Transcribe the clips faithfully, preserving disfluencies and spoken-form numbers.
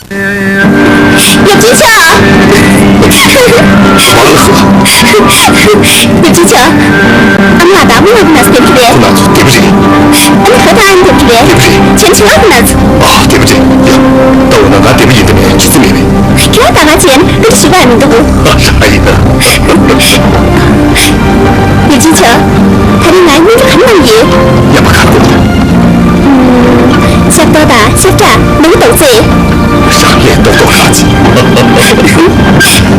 ཡབ་ཆེན་ཆོག་ཡབ་ཆེན་ཆོག་ཨ་མ་ལགས་དང་མི་ལ་ཁོ་ན་སུ་དེབ་རེད། ཁོ་ན་ཚོ་དེབ་རེད། ཨ་ནི་ཁ་ད་ཨ་ནི་དེབ་རེད། དེབ་རེད། ཆེན་ཆེན་ཨ་ཁོ་ན་ཚོ། ཨ་དེབ་རེད་ཡ། ད་འོ་ན་ང་དེབ་ཡིན་དེ་མེད་ཇི་སྲིད་མེད་པས། ཁྱེད་ད་ང་ཆེན་ལུགས་ཞིབ་པ་མི་འདུག་ཨ་ཡིན་ན། ཡབ་ཆེན་ཆོག་ད་རིང་ང་སྙིང་རྗེ་ག་རེ་གནང་ཡོད། ཡ་མ་ཁ་ཁོ། ཤ་ཏོག་དང་ཤ་ཁྲག་མང་པོ་འདུག་ཚེ། ཤ་ཡས་ཏོག་ཏོག་ཁ་ཅིག་དེ་ཚང་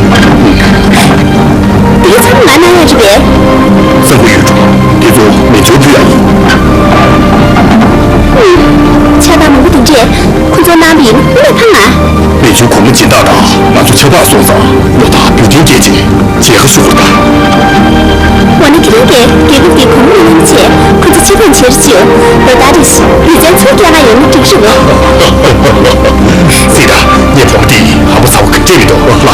མ་ང་གནང་ཡ་རེད་པས། ས་ཁུ་ཡོད་འགྲོ། དེ་ཚོ་མེ་མཆོད་ཕུལ་ཡ་ཡིན། ཤ་སྟག་མང་པོ་དེ་འདྲས་ཁོ་ཚོ་གནང་བ་ཡིན་སྨོན་ལམ་འཕང་ང་། མེ་མཆོད་སྒོར་མོ་སྦྱིན་བདག་དང་ང་ཚོ་ཆབ་འབག་སོང་ཙང་བློ་ཐག་བུ་ཏིང་སྐྱེས་ཅིག་མཇལ་ཁ་ཞུ་དགོས་ད། འོ་ན་ཁྱེད་རང་གིས་རྒྱལ་ཁབ་ཀྱི་གོང་མ་མཉམ་བྱས་ཁོ་ཚོ་ཆེད་ཕམ་བྱེད་རེ་ཅིའོ། ལོ་ལྟར་རེ་བཞིན་ལུས་རྩལ་ཚུར་སྐྱེལ་ག་ཡོང་ན་འགྲིག་རེད་བས། སྲིད་ད་ངས་བུ་མོ་འདི་ཧམ་པ་ཚ་བོ་ག་འདྲས་མི་འདུག་ལ།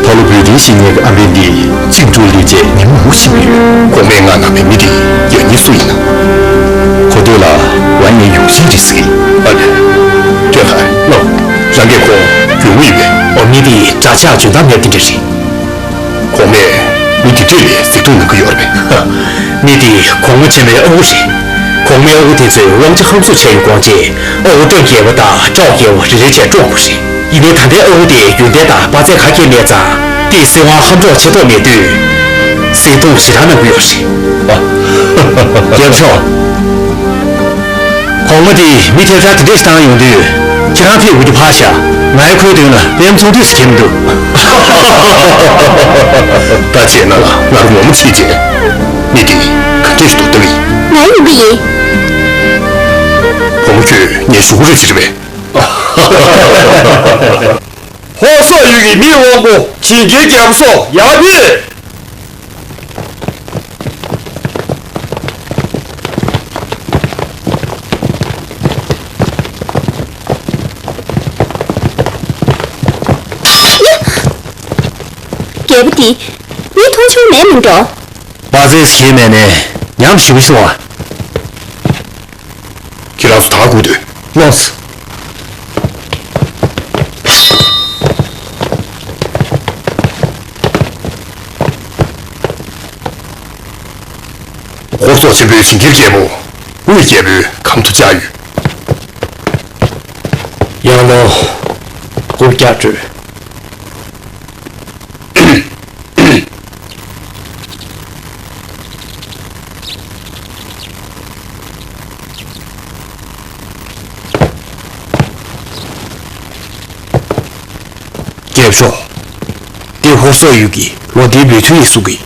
ཕ་ལོ་བུ་ཏིང་ཞིག་ངེད་ཀྱི་ཨམ་བན་འདི་གཅིག་འགྲུལ་ལས་བྱས་ཉིན་མོ་ངུ་ཤི་མི་ཡོད། གོང་མས་ང་ན་མེད་མི་འདི་ཡང་ཉིད་སུ་ཡིན་ན། གོ་ཐོས་ལ་ཝན་ཡའི་ཡོང་ཤིང་རེད་ཟེར་གི། ཨ་ལས། ཀྱེ་ཧ་ལོ། རང་གིས་ཁོང་གྱོང་མོ་ཡིན་པས། འོ་མི་འདི་འདྲ་ཆགས་འཇོན་ཐང་མེད་དེ་འདྲ་རེད། གོང་མས་མི་དེ་འདྲས་ལ་གཟིགས་མཐོང་གནང་གི་ཡོད་རེད་པས། མི་དེ་གོང་མ་ཆེན་མོའི་ཨ་ཁུ་རེད། གོང་མའི་ཨ་ཁུ་དེ་ཚོས་དབང་ཆ་ཧམ་བཟུང་བྱས་ཡོད་དགོངས་རྗེས་ཨ་ཁུ་སྤྲང་རྒྱལ་པོ་དང་ཀྲོའུ་རྒྱལ་པོ་རེ་རེ་བྱས་བཀྲོངས་པ་རེད། ཡིན་ནའི་ད་ལྟའི་ཨ་ཁུ་དེ་ཡོན་ཏན་དང་དཔའ་རྩལ་ག་གེ་མེད་ཙང་དེས་སྲིད་དབང་ཧམ་འཕྲོག་བྱེད་ཐུབ་མེད་དུས་གཟིགས་མཐོང་ཞེ་དྲག་གནང་གི་ཡོད་རེད། རྒྱལ་པོ་མཆོག་གོང་མ་དེས་མི་ཐལ་ཆ་དེ་འདྲས་བཏང་ཡོང་དུས་ཁྱེད་རང་ཕེབས་དགོས་རྒྱུ་ཕར་བཞག་ང་ཡི་ཁོའི་མདུན་ལ་པད་མ་ཚོང་འདུས་སུ་འཁྱེར་མི་འདུག་ད་བྱས་ན་ང་རང་ངོ་མ་ཕྱིན་རྗེས་མི་དེ་ག་འདྲས་ཞིག་འདུག་ལྟ་གི་ཡིན། ང་ཡོང་གི་ཡིན། བུ་མོ་ཁྱོད་ངའི་གཞུག་གུ་རེད་ཟེར་བས། ཧོར་སོག་ཡུལ་གྱི་མིའི་དབང་པོ་ཇིང་གིར་རྒྱལ་པོ་སོགས་ཡར་ཕེབས། རྒྱལ་པོ་འདི་མི་མཐོང་ཆུང་མེད་མི་འགྲོ། དཔའ་རྩལ་ཞིག་མེད་ནས་ཉམས་ཞིབ་ཞུ་བ། ཁྱེད་རང་ཚོ་ད་སྒུག་སྡོད། ལོངས། ཧོར་སོག་ཆེན་པོའི་ཇིང་གིར་རྒྱལ་པོ་དབུས་རྒྱལ་པོའི་གམ་དུ་བཅར་ཡོད། ཡང་ལོ་དགུ་བརྒྱ་སྤྲོད། རྒྱལ་པོ་མཆོག་འདི་ཧོར་སོག་ཡུལ་གྱི་ལོ་ཟླའི་འབུལ་ཐུལ་ཡིན་གསུང་གི།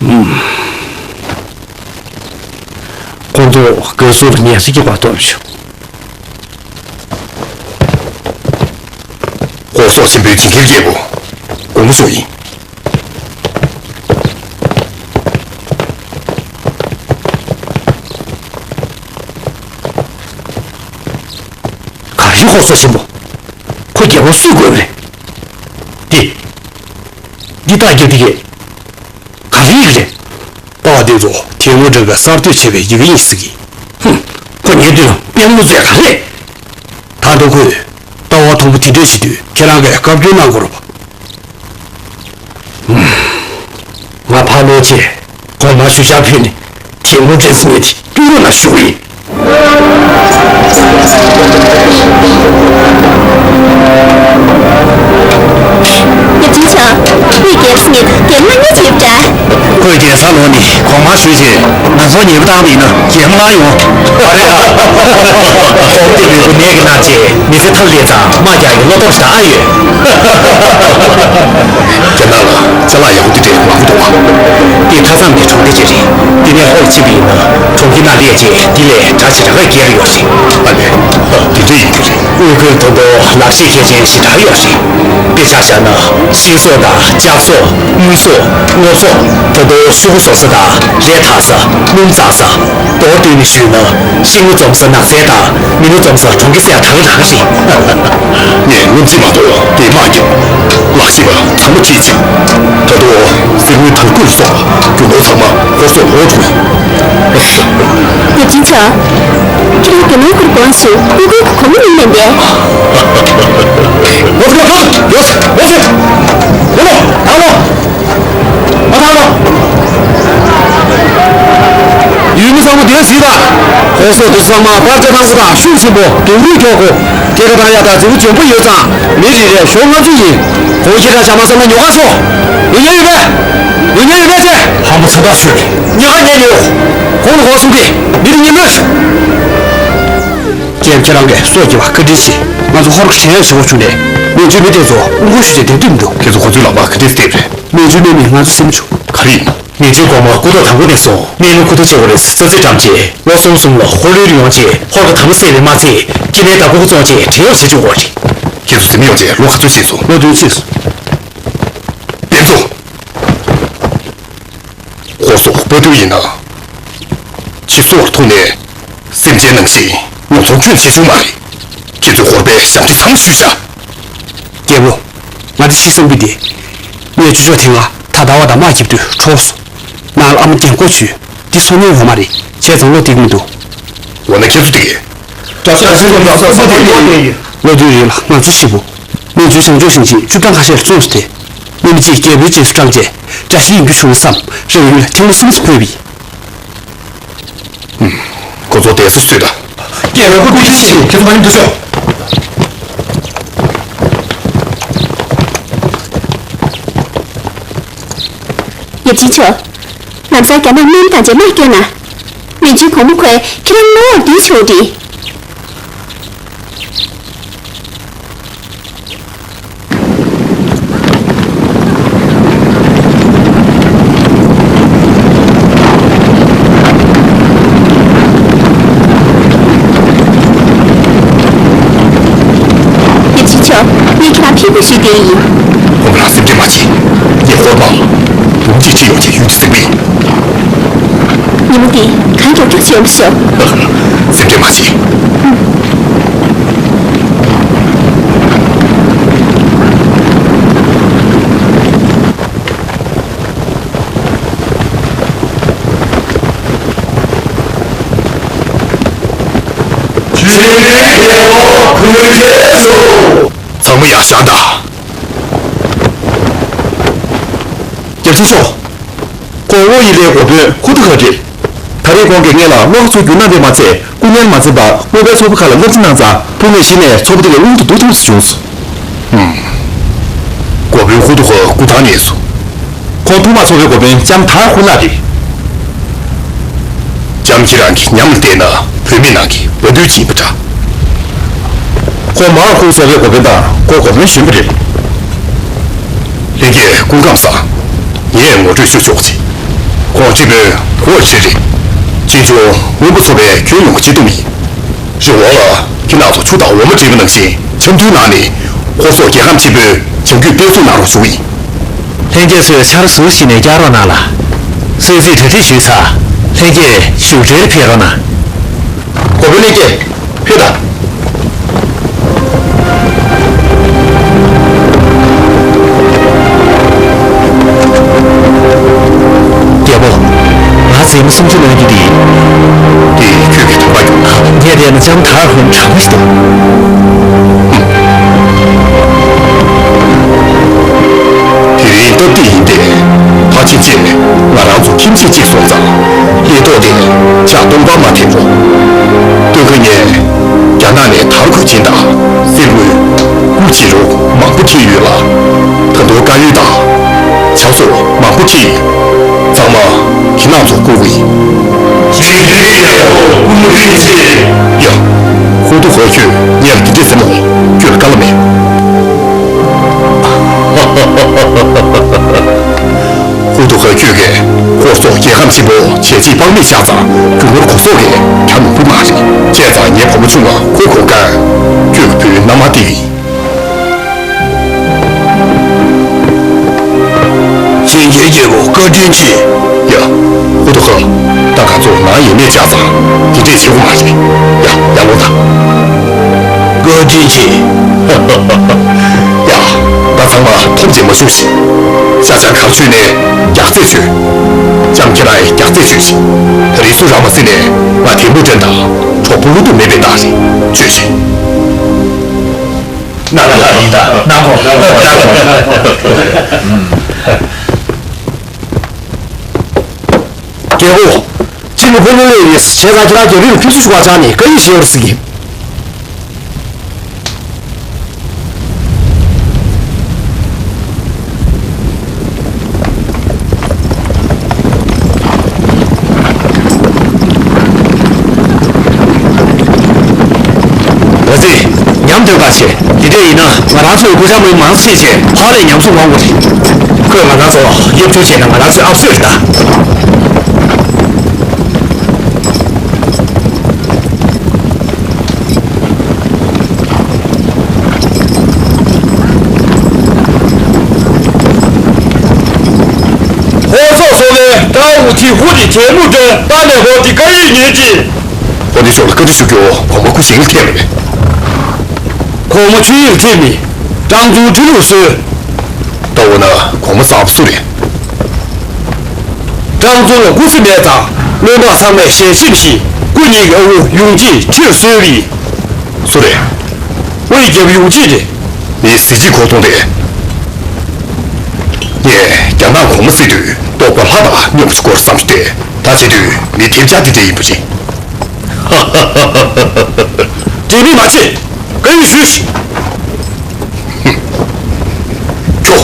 ཨུམ། ཁོང་ཚོ་དགའ་བསུར་ཉལ་ས་སྐྱིད་པ་ཐོབ་བྱུང་། ཧོར་སོག་ཆེན་པོའི་ཇིང་གིར་རྒྱལ་པོ་དགོངས་པ་མཆོག་ཡིན། ག་རེ་ཧོར་སོག་ཆེན་པོ། ཁོ་རྒྱལ་པོ་སུས་བསྐོས་པ་རེད། འདི། འདི་རྟགས་རྒྱབ་འདི་གས། ག་རེ་ཡི་གེ་རེད། རྟགས་འདི་ཚོ་དེ་སྔོན་འདྲ་བའི་གསར་གཏོད་བྱས་པའི་ཡི་གེ་ཡིན་ཟེར་གི། ཧུམ། ཁོ་ཉལ་དུས་ལ་དཔེ་མི་སྲིད་ག་རེད། ད་དུང་ཁོས་ལྟ་བ་མཐོན་པོ་དེ་འདྲས་བྱེད་དུས་ཁྱེད་རང་གིས་བཀའ་བཀྱོན་གནང་དགོས་རེད་པ། ང་ཕར་ལོག་རྗེས་གོང་མ་ཞུ་བྱར་ཕེབས་ནས་དེ་སྔོན་འདྲ་ཟེར་ནས་དེ་བསྐྱུར་རོགས་གནང་ཞུ་གི་ཡིན། ཡབ་ཆེན་ཆོག་དབུས་རྒྱལ་ས་ནས་རྒྱལ་མོ་གཉིས་ཡོད་འདྲ། ཁོས་རྒྱལ་སར་ལོག་ནས་གོང་མ་ཞུས་རྗེས་ང་ཚོར་ཉེས་པ་བཏང་བ་ཡིན་ན་རྒྱལ་མོ་ལངས་ཡོང་། ཨ་རེད་ཨ། ཁོང་དེ་ལུས་པོ་ནད་ཀྱིས་མནར་རྗེས་མི་ཚེ་ཐབས་ལས་ཙང་དམག་རྒྱག་གི་བློ་སྟོབས་ཞེ་དྲག་ཨ་ཡོད། རྒྱ་ནག་ལ་ཅ་ལག་ཡག་པོ་དེ་འདྲས་མང་པོ་འདུག་པ། འདི་མཐའ་མཚམས་ཀྱི་གྲོང་སྡེ་ཅིག་རེད། འདི་ནས་ཧོར་ཕྱིན་པ་ཡིན་ན་གྲོང་ཁྱེར་ནང་སླེབས་རྗེས་འདི་ལས་གྲྭ་ཞེ་དྲག་ག་རྒྱལ་རེ་ཡོད་རེད། ཨ་ལས། འདི་འདྲ་ཡིན་གྱི་རེད། དབུས་ཁུལ་ད་དུང་ལག་ཤེས་མཁས་ཅན་ཞེ་དྲག་ཡོད་རེད། དཔེ་ཆ་བཞག་ན་ཤིང་བཟོ་དང་ལྕགས་བཟོ། དངུལ་བཟོ། སྔོ་བཟོ། ད་དུང་ཤོག་གུ་བཟོ་ས་དང་རས་འཐག་ས། སྣུམ་བཙགས་ས། མདོར་བསྡུས་ནས་ཞུས་ན་ཤིང་ལོ་འཛོམས་ས་ནགས་ཚལ་དང་མི་ལོ་འཛོམས་ས་གྲོང་ཁྱེར་ཟེར་ཡག་ད་ག་རང་རེད། ངས་སྔོན་རྩིས་མ་གཏོགས་དེ་མ་བརྒྱབ། ལག་ཤེས་པ་ཚང་མ་ཁྲིད་ཕྱིན། ད་དུང་གཟིགས་མོ་ ཀུན་སོགས་རྒྱུ་ནོར་ཚང་མ་ཧོར་སོག་ལོག་འགྲོ་གི། ཡབ་ཆེན་མཆོག་ཁྱེད་རང་རྒྱུ་ནོར་ཁུར་དགོངས་སུ་ཀུ་ཀུ་གོ་མི་ནིང་ལེན་པས། ཡོད་ཡོད་ཡོད་ཡོད། ཡུལ་མི་ཚང་མ་བསྡད་ཟིན་ལ། ཧོར་སོག་དེ་ཚང་མ་པར་ཆ་བཏང་དགོས་དང་ཤུགས་ཆེན་པོ་སྡུག་རུས་འཁྱོག་དགོས། སྐྱེད་ཀ་བཏང་ཡག་དང་རྫི་བོ་འཇོན་པོ་ཡོད་ཙང་མི་རེ་རེར་ཞོ་ལྔ་བཅུ་ཡིན། གོང་ཁྱེད་རང་བྱ་མ་བསམ་ན་ཉོ་ག་ཤོག་ཡོད་ཉེན་ཡོད་པས། ཡོད་ཉེན་ཡོད་པས་ཅེ། ཧམ་པ་ཚ་ཐག་ཆོད། ཉེན་ཁ་ཉན་ཡོད། གོང་ལ་གོང་གསུང་གི་མི་རེ་ཉན་མོད། ཀྱེ་ཁྱེད་རང་གིས་སྲོག་སྐྱེལ་བ་བཀའ་དྲིན་ཆེ། ང་ཚོ་ཧོར་གྱི་བྲན་གཡོག་བྱེད་དགོས་བྱུང་ནས་མན་ཇུའི་མི་དེ་ཚོ་དབུ་འགོ་ཞུས་ཏེ་བསྡད་འདུག་མི་འདུག་ཁྱེད་ཚོ་ཁོ་ཚོའི་ལག་པར་ག་འདྲས་བལྟས་པ་རེད། མན་ཇུའི་མི་མིན་ང་ཚོ་སེམས་ཆུང་། ག་རེ་ཡིན་ན། མན་ཇུའི་གོང་མ་སྐུ་ཐོག་དང་པོ་ནས་བཟུང་སྨན་བླ་ཁུ་ཐུ་ཆེ་བ་རེད་ས་ཚིགས་བཀྲམ་རྗེས་ལོ་གསུམ་གསུམ་ལ་ཧོར་ལུས་ཡོང་རྗེས་ཧོར་གྱི་དམ་ལ་བསད་པའི་མ་ཚད་སྐྱེ་དམན་བདག་པོ་བཙོང་རྗེས་བྲན་གཡོག་བྱེད་བཅུག་པ་རེད། ཁྱེད་ཚོ་འཛིན་མི་ཡོང་རྗེས་ལོ་ག་ཚོད་ཕྱིན་སོང་། ལོ་བདུན་ཕྱིན་སོང་། བདེན་འཚོ། ཧོར་སོག་དཔའ་རྟུལ་ཡིན་ན། ཕྱི་སོ་བར་ཐུག་ནས་སེམས་ཅན་ནང་བཞིན་ངོ་ཚོང་ཁྲོད་བྱེད་བྱུང་མ་རེད། ཁྱེད་ཚོས་ཧོར་པའི་ཞབས་འདྲེན་ཚང་མ་ཞུས་བཞག་རྒྱལ་པོ། ང་ཚོ་ཤི་སོང་གི་འདི། ངས་ཅོ་ཅོ་དེ་སྔ་ད་ཟླ་བ་དང་དམག་རྒྱབ་དུས་འཕྲོག་སོང་། ནང་ལ་ཨ་མ་རྒན་གོག་བྱོས། འདི་སོ་ཉན་ཡོད་མ་རེད། བྱས་ཙང་བློ་གཏད་ཀྱི་མི་འདུག་འོ་ན་ཁྱེད་ཚོ་དེ། བཀྲ་ཤིས་བཀྲ་ཤིས་བཀྲ་ཤིས་བཀྲ་ཤིས། ལོ་དུས་རིང་ལ་ང་ཚོ་ཤི་བོ། མན་ཇུའི་བཟང་ཕྱོགས་ཤིང་ཆེན་བཅུ་གྲངས་ཁ་ཤས་ལ་བཙོངས་སོ་དེ། སྨན་གྱིས་རྒྱལ་པོའི་རྗེས་སུ་འབྲངས་རྗེས་བཀྲ་ཤིས་ཡིན་རྒྱུ་བྱུང་བསམ་རང་ཡུལ་ལ་ཐེངས་མ་གསུམ་ཙམ་བོས་པ་ཡིན། ཁོ་ཚོ་བསྡད་ས་བཟོས་དང་། སྐད་ར་ཁུ་ཀུ་ཅི་ཞིག་ཁྱེད་ཚོ་མ་ཡིན་འདུག་ཤོག་ཡབ་ཆེན་མཆོག་ལམ་སང་རྒྱ་ནག་སྨན་དང་རྗེས་མ་སྐྱོན་ན། མན་ཇུའི་གོང་མ་ཁོས་ཁྱེད་རང་གནང་བ་འདི་ཆོག་འདི། ཡབ་ཆེན་མཆོག་ངས་ཁྱེད་རང་ཕེབས་སྒུག་ཞུས་བསྡད་ཡིན། ཁོང་རང་སེམས་ཁྲལ་མ་བྱེད། ངས་ཧོར་དམག་འབུམ་གཅིག་ཁྲིད་ཡོང་རྗེས་ཡུལ་དུ་འཛིན་པ་ཡིན། ཉིན་མོ་འདི་གང་མགྱོགས་མགྱོགས་ཡོང་བ་ཤོག་སེམས་ཁྲལ་མ་བྱེད། ཚང་མ་ཡར་བཞེངས་དང་། རྒྱལ་སྲས་མཆོག་ཁོང་ཨོ་ཡི་ལའི་འགོ་དཔོན་ཧུ་ཏུ་ཧ་རེད། ད་རེས་ཁོང་གིས་ངེད་ལ་དམག་ཚུར་བསྒྱུར་གནང་བས་མ་ཚད་སྐུ་ངལ་མ་འཛེམས་པར་སྔོན་པའི་ཚོགས་པ་ཁག་ལ་བསླབ་བྱ་གནང་ཙང་ཕུགས་ནས་གཞི་ནས་ཚོགས་པ་འདི་ལས་དབང་དུ་བསྡུ་ཐུབ་ས་བྱུང་སོང་། ཧུམ། འགོ་དཔོན་ཧུ་ཏུ་ཧ་སྐུ་ཐང་ནས་སོང་། ཁོང་ཐོག་མར་ཚོགས་པའི་འགོ་དཔོན་ལྕམ་དར་ཧུ་ལགས་རེད། ལྕམ་ཁྱེད་རང་གི་ཉམས་ལ་བལྟས་ན་བུད་མེད་ནང་གི་བ་དུལ་ཅིག་ཡིན་པ་འདྲ། ཁོང་མར་ཧུ་ཚོགས་པའི་འགོ་དཔོན་དང་ཁོ་འགོ་དཔོན་གཞོན་པ་རེད། ལྷན་རྒྱས་སྐུ་ཁམས་བཟང་། ངས་ངོ་སྤྲོད་ཞུ་ཆོག་ཅིག་ཁོང་ཁྲི་དཔོན་ཧུ་ཨ་ཆི་རེད། ཅིན་ཅུང་སྔོན་པོ་ཚོ་བས་ཁྱོན་ཡོངས་ཀྱི་སྤྱི་བསྡོམས་ཡིན། རི་བོང་ལ་ཁྱེད་རྣམ་ཚོ་ཆུ་དང་འོ་མ་སྤྲད་པ་ནང་བཞིན་འཆམ་མཐུན་ནང་ནས་ཧོར་སོག་རྒྱལ་ཁམས་ཆེན་པོའི་བྱ་འགུལ་སྤེལ་གསུམ་གནང་རོགས་ཞུ་གི་ཡིན། ལྷན་རྒྱས་ཚོས་ཆར་ཟུར་ཞིག་ནས་བཀྱག་རོགས་གནང་ལ། གསོལ་ཚིགས་གྲ་སྒྲིག་ཞུས་ཚར། ལྷན་རྒྱས་བཞུགས་གྲལ་ཕེབས་རོགས་གནང་། འགོ་དཔོན་ལྷན་རྒྱས། ཕེབས་དང་། རྒྱལ་པོ། ང་མཛེས་མ་སུམ་ཅུ་གནང་རྒྱུ་འདི། འདི་ཁྱོད་ཀྱི་དམ་པ་ཡིན། ངས་བལྟས་ན་ལྕམ་དར་ཧུན་དྲང་པོ་ཞིག་འདུག་དེ་རིང་སྟབས་བདེ་ཡིན་ཏེ། ཕལ་ཆེར་ཅིག་ང་རང་ཚོ་ཁྱིམ་མཚེས་གཅིག་སོང་ཙང་། ལས་ཐོག་དེ་ཕྱག་སྟོང་པ་མ་འཐེན་རོགས། སྟོན་ཁ་ངས་རྒྱ་ནག་ནས་དར་ཁུ་ཆེན་དང་སེར་བུ། ཀུ་ཅི་རུ་མང་པོ་ཁྲིད་ཡོད་ལ། ད་དུང་དཀར་ཡོལ་དང་ཇ་སོགས་མང་པོ་ཁྲིད་ཡོད། ཚང་མ་ཁྱེད་རྣམ་ཚོ་བསྐུར་བ་ཡིན། ཇི་ལྟར་ཡག་པོ་ཀུན་རིག་ཆེ། ཡ། ཧུ་ཏུ་ཧོ་ཁྱོད་ངས་ལ་འདི་འདྲས་ཟེར་མོ། ཁྱོད་ལ་དཀའ་ལས་མེད། ཧུ་ཏུ་ཧོ་ཁྱོད་ཀྱིས་ཧོར་སོག་རྒྱལ་ཁམས་ཆེན་པོ་བྱས་རྗེས་དཔག་མེད་བཞག་ཙང་རྒྱུ་ནོར་གོ་སོག་གིས་གྱང་མི་ཁུར་མ་རེད། བྱས་ཙང་ངའི་བུ་མོ་ཆུང་བ་ཁོ་གོ་དཀར་ཁྱོད་ཀྱི་བུའི་མནའ་མ་སྟེར་གྱི་ཡིན། གཅེན་གཅུང་རྒྱལ་པོ་བཀའ་དྲིན་ཆེ། ཡ། ཧུ་ཏུ་ཧ། ད་ང་ཚོ་ནང་ཡོད་མེད་བཅག་ཙང་དེ་འདྲས་བྱེད་དགོས་མ་རེད། ཡ། ཡར་ལོངས་དང་། བཀའ་དྲིན་ཆེ། ཡ། ང་ཚང་མ་འཐོམ་བྱས་མ་བཞུགས་ཤིག་ཤར་བྱང་གར་ཆོད་ནས་རྒྱགས་རྩེད་ཆོད། ལྕམ་ཁྱེད་རང་ཡང་རྒྱགས་རྩེད་ཆོད་ཅིག་ད་རེས་སུ་རང་མ་སྲིད་ནས་ང་དེ་མུ་ཀྲན་དང་གྲོགས་པོ་བློ་སྟོབས་མེད་པའི་རྟགས་རེད། ཆོད་ཅིག་ན་ན་ཡིན་ད་ན་གོ་ན་གོ། རྒྱལ་པོ། ཅི་ལུ་ཕུ་ནུ་ལེ་ཡིས་བྱས་ཙང་ཁྱེད་རང་རྒྱལ་རིགས་ལ་ཕེབས་བསུ་ཞུ་བ་ཆགས་ནས་བཀའ་ཡིག་ཞེས་པར་གཟིགས་ཀྱི། ཨ་ཙི། ཉམས་དོད་པ་བྱེད། དེ་འདྲ་ཡིན་ན་ང་རང་ཚོའི་སྐུ་ཞབས་མི་མང་ཆེ་ཆེ་ཕར་ལས་ཉམས་སུ་མངོན་དགོས་རེད། ཁོས་ང་རང་ཚོ་གཡོ་སྒྱུ་བྱས་ན་ང་རང་ཚོའི་ཨབ་སོད་རེད་ད། ཧོར་སོག་སོག་ལས་ཀྲང་ཝུ་ཐི་ཧུ་དེ་ཐེ་མུ་ཏན་ཏཱ་ནས་ཧོར་དེ་བཀའ་ཡིག་ཉན་གྱིས། ཧོར་དེ་ཕྱོགས་ལ་བཀའ་འདྲི་ཞུ་རྒྱུ་གོང་མ་སྐུ་ཞིང་ལ་ཐེབས་རེད། གོང་མ་ཆོས་ཡིག་ལ་ཐེབས་མི་ཀྲང་ཙུའུ་ཁྲི་ལུགས་སུ། ད་འོ་ན་གོང་མ་གསར་པ་སུ་རེད། ཀྲང་ཙུའུ་ལ་སྐུ་ཚེ་མེད་ཙང་བློན་འབངས་ཚང་མས་ཞལ་ཆེམས་ཤིག་སྐུ་ཉིད་ཀྱི་ཨ་ཁུ་ཡུང་ཅིན་ཁྲིར་གསོལ་བས། སུ་རེད། དབུས་རྒྱལ་པོ་ཡུང་ཅིན་རེད། ངའི་གཟི་བརྗིད་གོ་མཐོང་རེད། ངས་རྒྱ་ནག་གོང་མ་སྲིད་དུས་ལྟོགས་པ་ལྷ་དང་མཉམ་དུ་སྐོར་བསམ་སྟེ་ད་བྱེད་དུས་མི་ཐེབས་ཆག་འདི་འདྲ་ཡིན་པ་རེད། འབྲེལ་མེད་མ་བྱེད། བཀའ་ཡིག་ཞུས་ཤིག་ཁྱོ།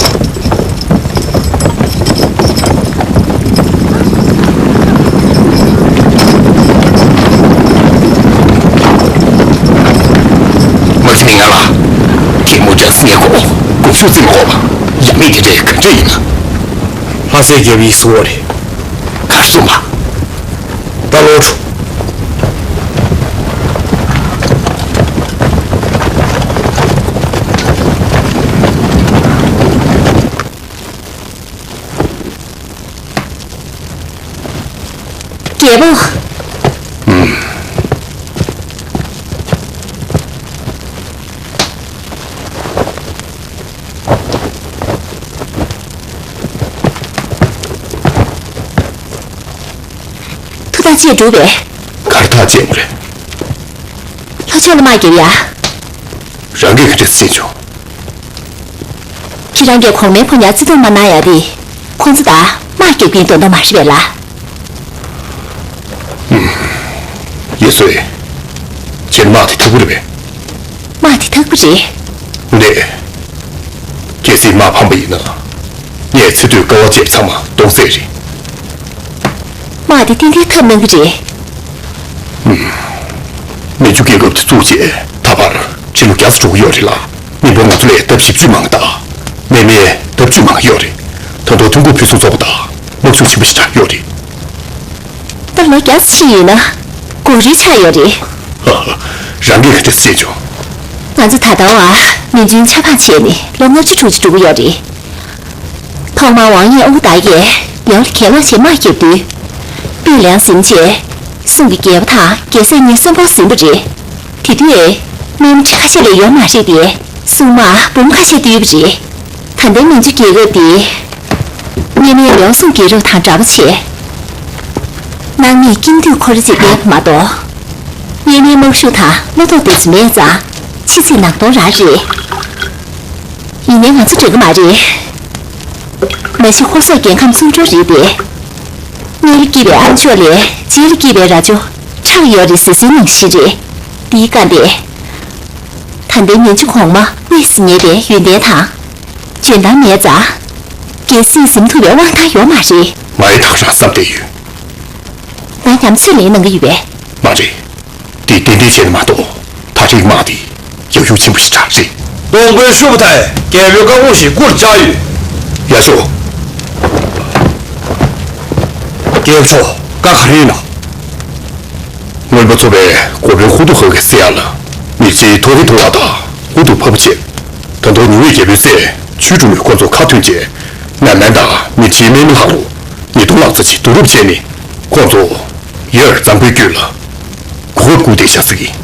མ་གི་མི་ང་ལ། གད་མོ་རྒྱག་སྙད་གོ་དགུ་ཤུགས་རྩིས་མ་གོ་བ། ཡ་མེད་དེ་འདྲའི་ག་འདྲ་ཡིན་ན། ལྷ་སའི་རྒྱལ་པོའི་གསུང་བ་རེད། གར་སོང་བ། ད་ལོག་འགྲོ། རྒྱལ་པོ། ཐུགས་ཐག་བཅད་འགྲོ་བས། གར་ཐག་བཅད་པ་རེད། ལྷོ་ཕྱོགས་ལ་དམག་རྒྱབ་ཡ། རང་གིས་ག་འདྲ་བྱེད་ཆོག་ཁྱེད་རང་གིས་གོང་མའི་ཕོ་ཉར་བརྩི་མཐོང་མ་གནང་ཡ་དེ། ཁོང་ཚོ་དང་དམག་རྒྱག་གིན་དོན་དག་མ་རེད་པས་ལ། ཡེ་སོས། ཁྱེད་དམག་དེ་ཐུག་པ་རེད་པས། དམག་དེ་ཐུག་པ་རེད། འདི། གལ་སྲིད་དམག་ཕམ་པ་ཡིན་ན། ངས་ཚེ་སྟོད་དཀའ་བ་སྤྱད་པ་ཚང་མ་སྟོང་ཟད་རེད། དམག་དེ་ཏན་ཏན་ཐབས་གནང་གི་རེད། མན་ཇུ་རྒྱལ་ཁབ་དེ་བཙུགས་རྗེས་ད་བར་ཁྲི་ལོ་བརྒྱ་ཙམ་འགྲོ་གི་ཡོད་རེད་ལ། མི་འབོར་ང་ཚོ་ལས་ལྡབ་བཞི་བཅུ་མང་དང་། གནས་མལ་ལྡབ་བཅུ་མང་ཡོད་རེད། ད་དུང་ཐོན་ཁུངས་ཕུན་སུམ་ཚོགས་པ་དང་དམག་ཤུགས་ཆེན་པོ་ཞེ་དྲག་ཡོད་རེད། ད་ལོ་བརྒྱ་ཙམ་ཕྱིན་ཡོད་ན་འགོ་རིལ་ཆགས་ཡོད་རེད། རང་གིས་ག་འདྲ་བཤད་བྱུང་། ང་ཚོ་ད་ལྟ་བར་མན་ཇུ་ཆ་ཚང་བྱས་ནས་ལོ་ལྔ་བཅུ་དྲུག་ཅུ་འགྲོ་གི་ཡོད་རེད། ཐོག་མར་ཝང་ཡན་ཨུ་དར་གྱིས་ལེའོ་ལ་གྱེན་ལོག་བྱས་དམག་བརྒྱབ་དུས། པུས་ལན་ཟིན་རྗེས། སུང་གི་རྒྱལ་པོ་དང་རྒྱལ་སྲས་གཉིས་གསོན་པོར་ཟིན་པ་རེད། དེ་དུས། དམག་མི་ཁྲི་ཁ་ཤས་ལས་ཡོད་མ་རེད་དེ། སྲུང་དམག་འབུམ་ཁ་ཤས་བསྡུས་པ་རེད། ད་ལྟའི་མན་ཇུ་རྒྱལ་ཁབ་འདི། གནས་མལ་ལེའོ་སུང་རྒྱལ་རབས་དང་འདྲ་པོ་བྱས། སྣང་མེད་ཀྱིན་དུས་ཁོ་ར་ཅིག་བསྡད་པ་མ་གཏོགས། གནས་མལ་དམག་ཤུགས་དང་བློ་ཐོག་དེ་ཚོ་མེད་ཙང་ཕྱི་ཚེས་ནང་སྟོང་རང་རེད། ཡིན་ནའི་ང་ཚོ་འགྲིག་གི་མ་རེད། མ་གཞི་ཧོར་སོག་རྒྱལ་ཁམས་སུམ་ཅུ་རེད་དེ། སྔོན་ལ་སྐྱེས་པའི་ཨ་མཆོག་ལས་རྗེས་ལ་སྐྱེས་པའི་རྭ་ཅོ་ཁྲག་ཡོད་རེད་ཟེར་སྲོལ་ནང་བཞིན་རེད། འདིའི་སྐབས་དེ། ད་ལྟའི་མན་ཇུ་གོང་མ་དངོས་སུ་ཉེ་བའི་ཡོན་ཏན་དང་། འཇོན་ཐང་མེད་ཙང་། རྒྱལ་སྲིད་འཛིན་ཐུབ་པའི་དབང་ཐང་ཡོད་མ་རེད། མ་ཡི་དྭགས་རང་བསམ་བསྡད་ཡོད། ང་ཉམས་ཚོད་ལེན་གནང་གི་ཡོད་པས། མ་རེད། འདི་ཏན་ཏན་བྱས་ན་མ་གཏོགས་ད་རེས་དམག་འདི་ཡག་ཤུགས་ཆེན་པོ་ཞིག་དྲག་རེད། གདོང་དཔོན་ཤུ་བ་ཐའི་རྒྱལ་པོའི་བཀའ་དགོངས་ཤིག་སྐུར་བཅར་ཡོད། ཡ་ཤོ། རྒྱལ་པོ་མཆོག་བཀའ་ག་རེ་ཡིན་ནམ། རྔོན་པ་ཚོ་བའི་འགོ་དཔོན་ཧུ་ཏུ་ཧོ་གི་སྲས་ཡ་ལ་མི་ཚེའི་ཐོ་རི་ཐོ་བ་དང་ཧུ་ཏུ་ཕ་བུ་བཅས། ད་དུང་ཉི་འོད་རྒྱལ་པོའི་སྲས་ཆུས་གྲུབ་མོས་ཁོ་ཚོ་ཁ་མཐུན་བྱས། ནན་མན་དང་མི་ཆེའི་དམག་མི་ལྷག་རུ་ཉིས་སྟོང་ལྷག་ཙམ་ཞིག་བསྡུ་རུབ་བྱས་ནས་ཁོ་ཚོ་ཡར་གཙང་པོའི་རྒྱུད་ལ་གོ་སྐབས་བསྐུར་ཏེ་བཞག་ཟིག་ཡིན།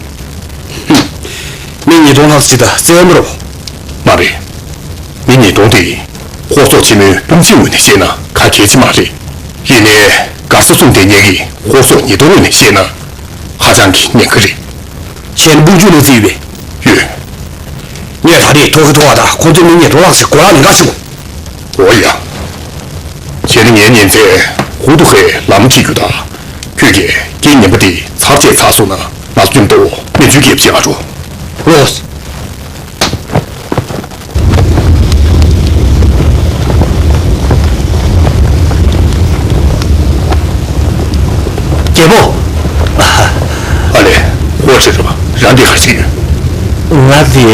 མི་ཉིས་སྟོང་ལྷག་ཅིག་དང་རྩེད་མོ་རོ། མ་རེད། མི་ཉིས་སྟོང་དེ་ཧོར་སོག་ཆེན་མོའི་དཔུང་ཚོགས་ངོས་ནས་བཤད་ན་ཁ་གལ་ཆེ་མ་རེད། ཡིན་ནའི་མགར་ས་སྲུང་བསྡད་མཁན་གྱི་ཧོར་སོག་ཉིས་སྟོང་ངོས་ནས་བཤད་ན་ཧ་ཅང་གི་ཉེན་ཁ་རེད། བྱས་ན་དཔུང་འཇུག་གནང་རྩིས་ཡོད་པས། ཡོད། ངས་ད་རེས་ཐོག་ཁ་ཐོག་ཨ་དང་ཁོང་ཚོའི་མི་ཉིས་སྟོང་ལྷག་ཙམ་གོ་ལག་ལེན་ག་ཞུ། འོ་ཡ། བྱས་ན་ངའི་ཉིན་མཚན་ཧུ་ཏུ་ཧའི་ལམ་ཁྲིད་རྒྱུ་དང་། ཁྱོད་ཀྱིས་རྐྱེན་ངན་པ་དེ་ཚར་བཅད་ཚར་སོང་ན་ང་ཚོ་མཉམ་དུ་མན་ཇུའི་རྒྱལ་པོ་མཇལ་ཁ་འགྲོ། ལོས། རྒྱལ་པོ། ཨ་ལེ། ཧོར་ཁྲིད་རེད་པ། རང་འདི་ག་རེ་བྱེད་ཀྱི་ཡོད། ང་དེ།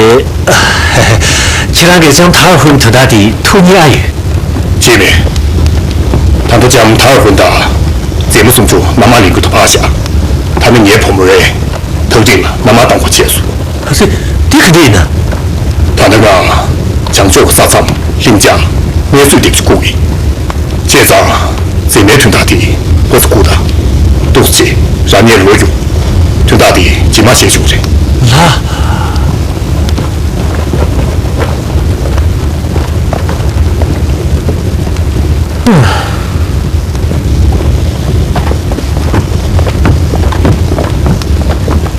ཁྱེད་རང་གིས་ལྕམ་ཐར་ཧུན་དོན་དག་དེ་ཐུགས་མཉེས་ཨ་ཡོད། བྱས་མེད། ད་ལྟ་ལྕམ་ཐར་ཧུན་དང་མཛེས་མ་སུམ་ཅུ་མནའ་མ་ལེན་རྒྱུ་དང་ཕར་བཞག་ད་ནི་ངའི་བུ་མོ་རེད། ཐག་རིང་ལ་མནའ་མ་གཏོང་དགོས་བྱས་སོང་། ཨ་ཙི། དེ་ག་འདྲ་ཡིན་ན། ད་ལྟ་ང་བྱང་ཕྱོགས་ཀྱི་ས་མཚམས་ལྷིང་འཇགས་གནས་ཚུལ་འདེབས་ཚུལ་སྒུག་ཡིན། བྱས་ཙང་། མཛེས་མའི་དོན་དག་དེ་ཕར་ཚུར་སྒུག་དང་། ཏོག་ཙམ་རང་ཉིད་ལོ་རྒྱུགས། དོན་དག་དེ་ཇི་མ་བྱས་བྱུང་རེད། ལགས།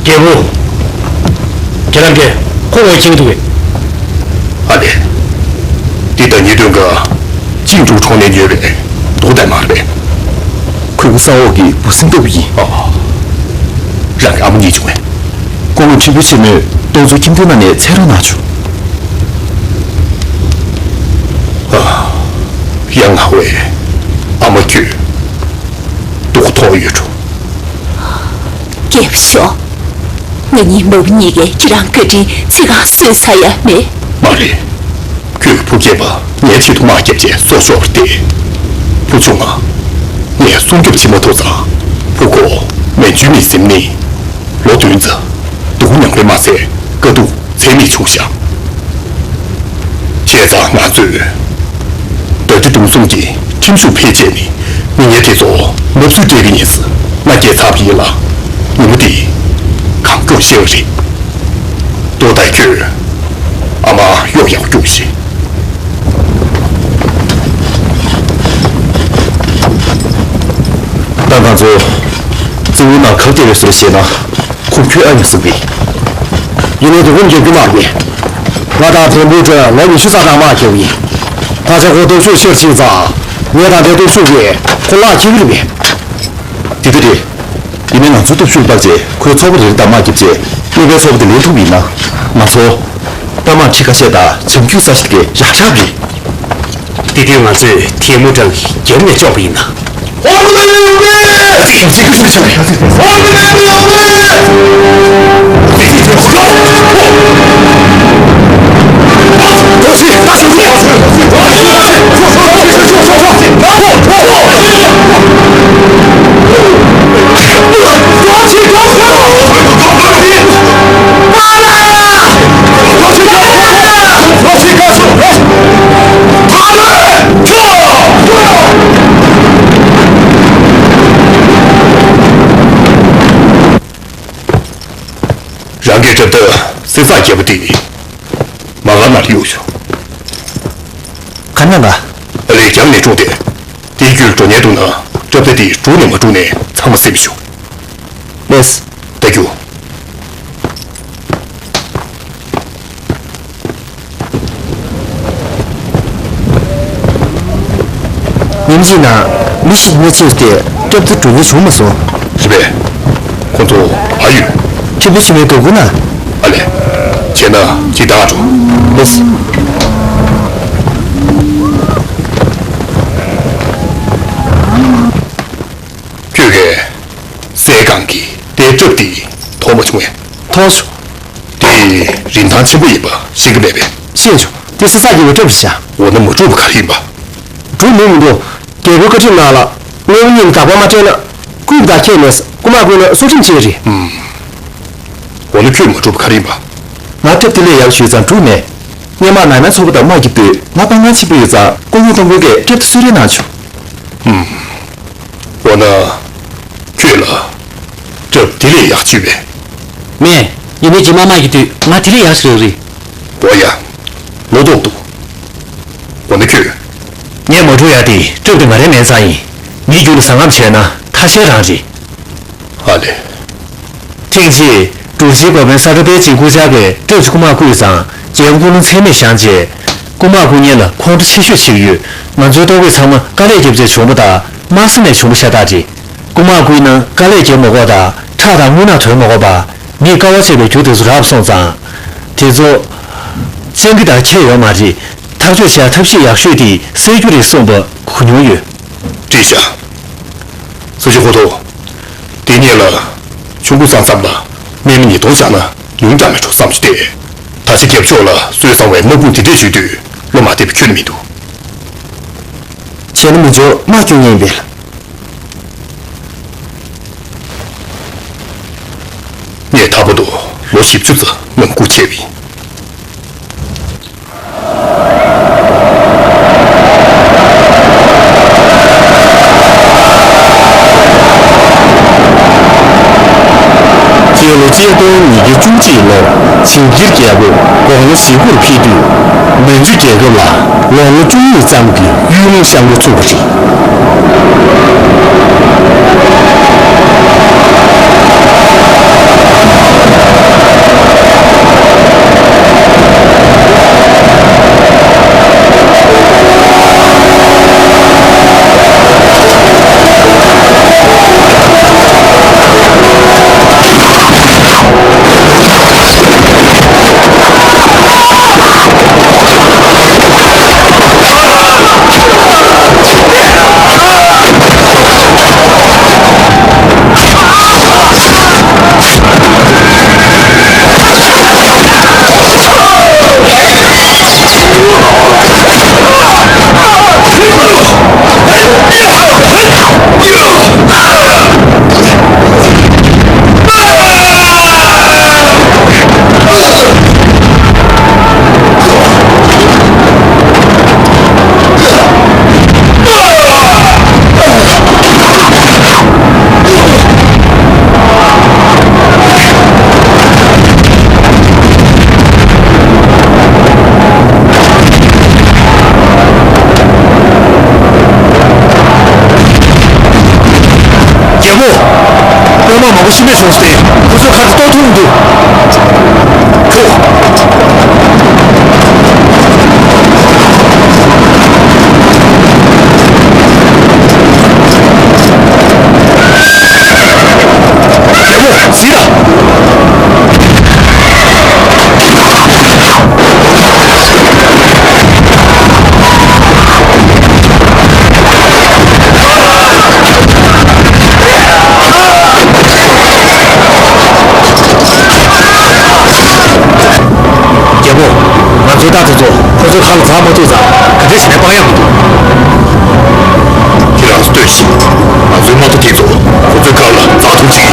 རྒྱལ་པོ། ཁྱེད་རང་གིས་ཁོ་ངོ་ཤེས་ཀྱི་འདུག་གས། ཨ་ལེ། འདི་ཟླ་ཉིས་སྟོན་གྱི་ཅིང་ཀྲུའུ་གྲོང་ནས་ཉོས་པའི་རྡོ་དང་མར་པས། ཁོས་ཀུ་སང་འོག་གི་འབུ་སྲིན་ལྟ་བུ་ཡིན། ཨ། རང་གི་ཨ་མ་རྙེད་བྱུང་བས། ཁོ་ངོ་ཁྲི་པུའི་ཆེན་མོས་ཏོག་ཙུའི་ཁྱིམ་སྡེ་ནང་ནས་ཚེ་རང་གནང་བྱུང་། ཨ། ཡ་ང་བས། ཨ་མ་ཁྱོད། སྡུག་ཐོག་ཡོད་འགྲོ། རྒྱལ་པོ་མཆོག་ང་གཉིས་མ་བུ་གཉིས་ཀས་ཁྱེད་རང་བཀའ་དྲིན་ཚིག་གང་གསོས་ཚར་ཡ་མེད། མ་རེད། ཁྱོད་ཀྱི་བུ་སྐྱེས་པ་ངའི་ཆེད་དུ་དམག་བརྒྱབ་རྗེས་སྲོག་ཤོར་བ་སྟེ། བུ་ཆུང་ང་། ངས་སྲུང་སྐྱོབ་བྱེད་མ་ཐུབ་ཙང་། བུ་ཁོ་མན་ཇུའི་མི་སེམས་ནི། ལོ་བདུན་ཙམ། སྡུག་མྱངས་པས་མ་ཚད་དཀའ་སྡུག་ཚད་མེད་བྱུང་ཤག་བྱས་ཙང་ང་ཚོས་ཟླ་སྒྲིལ་གདུང་སེམས་ཀྱི་ཁྲིམས་གཞུང་ཕལ་ཆེར་ནི་མི་ངན་དེ་ཚོ་མ་བསུ་སྤྲད་གི་ཡིན་ཟེར་མནའ་སྐྱེལ་ཚར་བ་ཡིན་ལ། ཉིན་མོ་དེ་གང་མགྱོགས་ཤེས་པ་རེད། ཏོག་ཏག་ཁྱོད་ཨ་མ་གཡོག་ཡག་པོ་སྐྱོང་ཤིག་ད་ང་ཚོ་རྩེ་མོའི་ནང་གབ་བསྡད་པའི་བཟོ་བྱས་ན། ཁོ་ཁྱོད་ཨ་ཡིན་ཟེར་བས། ཡིན་ནའི་དེ་ཁོ་འཇོག་རྒྱུ་མ་རེད། ང་དང་ཐེན་པུའུ་ཀྲང་ལོ་ཉི་ཤུ་རྩ་གྲངས་དམག་རྒྱག་པ་ཡིན། ད་ཆ་ཁོ་སྟོབས་ཤུགས་ཆེར་ཕྱིན་ཙང་། ངས་ད་ལྟའི་སྟོབས་ཤུགས་ཀྱིས་ཁོ་བརླག་འཁྱེར་གྱི་རེད་པས། དེ་ལྟ་རེད། ཡིན་ནའི་ང་ཚོའི་སྟོབས་ཤུགས་ལ་དཔག་ཚེ་ཁོའི་ཚོགས་པ་རེ་རེ་དང་དམག་རྒྱབ་རྗེས་གཉིས་པའི་ཚོགས་པ་དེ་ལེན་ཐུབ་པ་ཡིན་ན། ང་ཚོ་རྟ་དམག་ཁྲི་ཁ་ཤས་དང་བྱང་རྒྱུད་ས་ཞིག་གི་རག་ཤག་རེད། དེ་དུས་ང་ཚོས་ཐེན་པུའུ་ཀྲང་རྒྱབ་ནས་གཅོག་པ་ཡིན་ན། རང་གི་སྐྲ་བཏགས་གསེར་ཟངས་རྒྱས་པ་དེ་མ་ག་ན་གཡུག་ཤོག་ག་ན་ག་ཨ་ལས་རྒྱབ་ནས་དཀྲུགས་ཏེ། དེའི་རྒྱུད་འགྲོ་ཉེན་འདུག་ན་སྐྲ་བཏགས་དེ་དཀྲུགས་ནས་མ་དཀྲུགས་ནས་ཚང་མ་གསེབ་ཤོག་ལེས། ད་རྒྱུགས། ཉིན་གཅིག་ནང་མི་བཞི་མནར་གཅིག་སྟེ་སྐྲ་བཏགས་དཀྲུགས་ནས་བྱུང་མ་སོང་། རེད་པས། ཁོ་ཚོ་ཕར་ཡོད། ཁྲི་པུའི་ཆེན་མོའི་སྒར་ཁུག་ན། ཨ་ལས། བྱས་ན་ཇི་ལྟར་འགྲོ། ལེས། ཁྱོད་ཀྱིས་གསེར་སྒང་གི་དེའི་སྐྲ་བཏགས་དེ་མཐོང་མ་བྱུང་ངས། མཐོང་བྱུང་། དེ་རིན་ཐང་ཆེན་པོ་ཡིན་པ་ཤེས་ཀྱི་མེད་པས། ཤེས་བྱུང་། དེ་གསེར་ཟངས་རྒྱས་པའི་སྐྲ་བཏགས་ཤག་འོ་ན་མ་གྲུབ་པ་ག་རེ་ཡིན་པ། གྲུབ་མིན་མི་འདུག་རྒྱལ་པོའི་བཀའ་ཁྲིམས་ནང་ལ། དངོས་པོ་གཉིས་ལ་བདག་པོ་མ་སྤྲད་ན། རྐུས་པ་དང་ཁྱད་མེད། རྐུ་མ་བརྐུས་ན་སྲོག་ཁྲིམས་བཅད་རེད། ཨུམ། འོ་ན་ཁྱོད་མ་གྲུབ་པ་ག་རེ་ཡིན་པ། ང་སྐྲ་བཏགས་དེ་ལས་ཡག་ཞུས་ཙང་གྲུབ་མེད། སྔོན་མ་ནང་མའི་ཚོགས་པ་དང་དམག་རྒྱབ་དུས་ང་དཔའ་ངར་ཆེན་པོ་ཡོད་ཙང་སྐུ་ངོ་ཏོང་ཀོན་གྱིས་སྐྲ་བཏགས་གསོལ་རས་གནང་བྱུང་། ཨུམ། འོ་ན། ཁྱོད་ལ་སྐྲ་བཏགས་དེ་ལས་ཡག་ཅིག་ཡོད་པས། མེད། ཡིན་ནའི་རྗེས་མ་དམག་རྒྱག་དུས་ང་དེ་ལས་ཡག་ཞིག་རག་རེད། འོ་ཡ། ལོ་ཏོག་འདུག་འོ་ན་ཁྱོད། ངས་མ་འགྲོ་ཡ་དེ་སྐྲག་དེ་ང་རའི་མེད་ཙང་ཡིན། ངའི་རྒྱུད་ལ་ཟ་རྔམ་བྱས་ན་ཁ་ཤས་རང་རེད། ཨ་ལེ། ཐེངས་གཅིག་འབྲུག་ཆེན་འགོ་དཔོན་ས་ཁྲ་དཔལ་ཆེན་སྐུ་ཕྱྭ་གིས་སྐྲག་ཅིག་རྐུ་མ་བརྐུས་ཙང་རྒྱལ་ཡུམ་སྐུ་རླུང་ཚད་མེད་བཞེངས་རྗེས། རྐུ་མ་བརྐུ་མཁན་ལ་ཁོང་ཁྲོ་ཆེ་ཤོས་བྱེད་ཀྱི་ཡོད། ང་ཚོའི་ལྟོ་གོས་ཚང་མ་དཀའ་ལས་བརྒྱབ་བྱས་བྱུང་བ་དང་དམར་ཟས་ནས་བྱུང་བ་ཤ་སྟག་རེད། རྐུ་མ་བརྐུས་ན་དཀའ་ལས་བརྒྱབ་མ་དགོས་དང་ཁྲག་དང་རྔུལ་ནང་དོན་མ་དགོས་པ། མིས་དཀའ་བ་སྤྱད་པའི་རྒྱུ་དེ་ཚོ་རག་སོང་ཙང་། དེ་ཚོ་སྤྱང་ཀི་དང་ཁྱད་ཡོད་མ་རེད། ཐག་གཅོད་བྱ་ཐབས་ཤེས་ཡག་ཤོས་དེ་བསད་རྒྱུ་རེད་གསུངས་པ་གོ་མྱོང་ཡོད། བཀྲིས་ཤག་སུ་ཅི་ཧོ་ཐོ། དེ་ཉིད་ལ་ཆུང་ཀུ་ཙང་ཙམ་ལ་སྨན་མི་ཉིས་སྟོང་བཞག་ན་ཉུང་དྲགས་མེད་འགྲོ་བསམ་གྱི་སྟེ། ད་ཆ་རྒྱབ་ཕྱོགས་ལ་སྲོལ་བཟང་བའི་དམག་དཔུང་དེ་འདྲས་བྱེད་དུས་བློ་མ་བདེ་བ་ཁྱོན་ནས་མི་འདུག་བྱས་ན་མི་འཇོག་དམག་སྐྱོང་ཉན་པས་ལ། ངས་ད་བར་དུ་ལོ་བཞི་བཅུ་ཙམ་ནང་སྐུ་ཆེ་བའི། སྤྱི་ལོ་གཅིག་སྟོང་ཉིས་བརྒྱ་བཅུ་གཅིག་ལོར་ཆིང་རྒྱལ་རྒྱལ་པོ་དགུང་ལོ་བཞི་སྐོར་ཕེབས་དུས། མན་ཇུ་རྒྱལ་ཁབ་ལ་ལོ་ངོ་བཅུ་གཉིས་ཙམ་གྱི་གཡུལ་ལས་བཤམས་འགོ་ཚུགས་པ་རེད། རྒྱལ་པོ། དཔོན་དམག་མང་པོ་ཤི་རྨས་བྱུང་སྟེ་ཁོ་ཚོའི་ཁ་ལ་ལྟོ་འཐུང་འདུག་ཁྱོ། རྒྱལ་པོ་གཟིགས་དང་། རྒྱལ་པོ། ང་ཚོའི་རྟ་དེ་ཚོ་ཁོ་ཚོའི་ཁ་ལ་འཛེག་མ་ཐུབ་ཙང་ག་འདྲ་བྱས་ནས་སྤང་ཡག་མི་འདུག་ཁྱེད་རང་ཚོ་ལྟོས་ཤིག་ང་ཚོའི་དམག་རྟ་དེ་ཚོ་ཁོ་ཚོའི་ཁ་ལ་འཛེག་ཐུབ་ཅིག་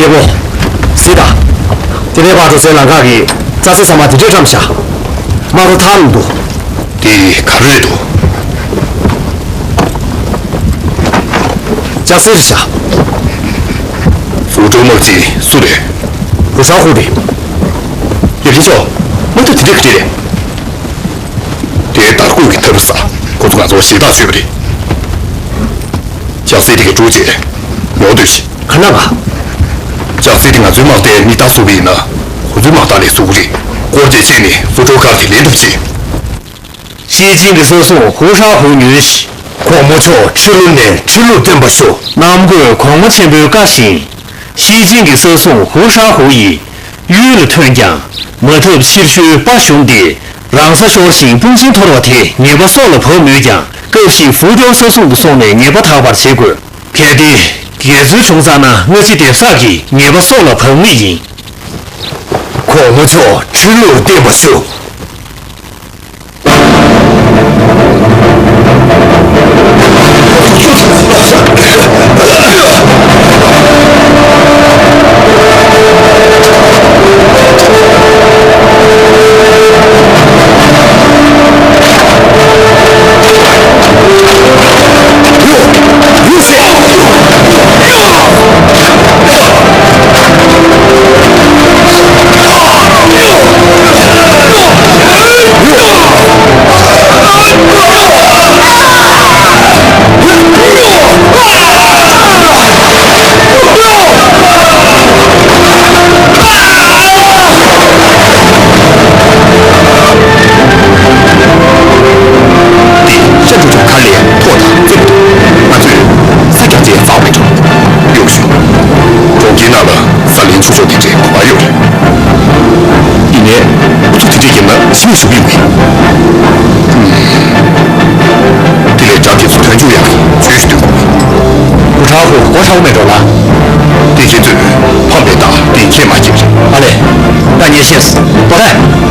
ཨོ། གཟིགས་དང་། དེ་རིང་ཕར་འགྲོ་སའི་ལམ་ཁ་གི་རྩྭ་སའི་ཚང་མ་དེ་འདྲས་བཀྲམ་བཞག་དམག་རོ་ཐར་མི་འདུག་དེ་ག་རེ་རེད་འདུག་ལྕགས་སེར་རེད་ཤག་ཧྥུ་ཀྲོའུ་དམག་སྤྱི་སུ་རེད། ཧུ་ཧྲ་ཧུ་རེད། ཡ་ལི་ཆོ། དམག་འཐབ་དེ་འདྲས་ག་འདྲས་རེད། དེའི་དར་གོས་ཀྱི་ཐབས་ཟ། ཁོ་ཚོ་ང་ཚོར་ཞེ་དྲག་བྱོས་པ་རེད། ལྕགས་སེར་དེ་གའི་འགྲོ་བྱེད། ཉོ་སྡོད་ཤིག་ག་ན་བ། ལྕགས་སེར་དེ་ང་ཚོའི་དམག་སྡེའི་མི་རྟག་བཟོ་གི་ཡིན་ན། ཁོ་ཚོའི་དམག་རྟགས་ལས་བཟོ་གི་རེད། སྐོར་རྒྱག་བྱས་ནས་ཧྥུ་ཀྲོའུ་མཁར་དེ་ལེན་ཐུབ་ཅིག་ཤེ་ཅིན་གྱི་ས་སྲུང་ཧུ་ཧྲ་ཧུ་ཉོན་ཤིག་གོང་མ་མཆོག་ཁྲི་ལོ་ནས་ཁྲི་ལོ་བརྟན་པར་ཤོག་གནམ་བསྐོས་གོང་མ་ཆེན་པོའི་བཀའ་བཞིན། ཤེ་ཅིན་གྱི་ས་སྲུང་ཧུ་ཧྲ་ཧུ་ཡིས་གཡུལ་ལ་ཐོན་ཀྱང་། མ་ཐབས་ཕྱིར་བཤོལ་དཔའ་ཞུམ་སྟེ། རང་ས་ཤོར་ཞིང་དཔུང་ཆེན་འཐོར་བ་དེ་ཉེས་པ་སྲོག་ལ་བབས་མོད་ཀྱང་། སྐབས་ཤིག་ཧྥུ་ཀྲོའུ་ས་སྲུང་དུ་སོང་ནས་ཉེས་པ་དག་པར་བྱེད་དགོས། གལ་ཏེ་འགལ་འཛོལ་བྱུང་ཚར་ན་སྔ་ཕྱི་སྡེབ་གསགས་ཀྱིས་ཉེས་པ་སྲོག་ལ་བབས་ངེས་ཡིན། གོང་མ་མཆོག་ཁྲི་ལོར་བརྟན་པར་ཤོག་འདི་ཤ་འགྲོ་ཆུ་ཁ་ལས་ཐོག་དང་རྩེ་མི་འདུག་ང་ཚོས་ས་རྒྱག་རྗེས་བཙག་པའི་གྲོགས་གཡོག་ཞུ། གྲོང་ཁྱེར་ནང་ལ་ས་ལེན་ཆོག་ཆོག་དེ་འདྲའི་གོ་བ་ཡོད་རེད། ཡིན་ནའི་ཚུགས་དེ་འདྲའི་ཡིན་ན་ཞི་མི་ཞུ་གི་ཡོད་གི། དེ་ལས་དགྲ་དེ་ཚོ་དོན་བཅུག་ཡག་གི་བརྗོད་ཞུ་འདོད་གོ་གི། སྐུ་དྲག་ཧོ་སྒོ་ཁྲའོ་མེད་འགྲོ་ལ། དེ་ཁྱེད་ཚོས་ཕམ་པའི་རྟགས་དེ་ཁྱེད་མ་སྐྱེས་རེད། ཨ་ལས། ད་ཉེ་ཤེས་སུ་ཏོ་ཧེ།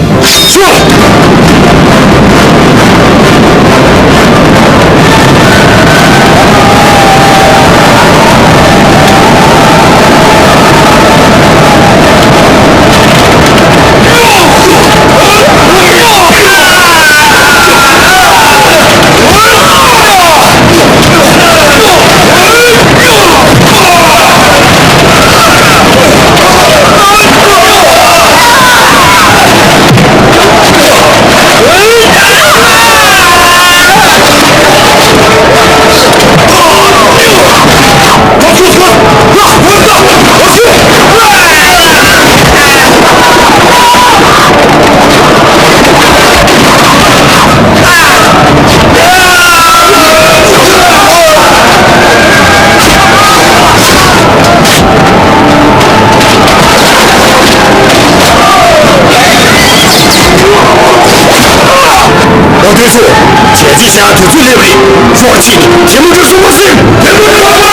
ལོ་དུས་སུ་བྱས་རྗེས་བཞག་དུས་ཚོད་སླེབས་རེད། ཕྱོགས་གཅིག་ནས་ཇི་མ་འདྲ་ཤུག་པ་སེམས་དེ་མ་འདྲ།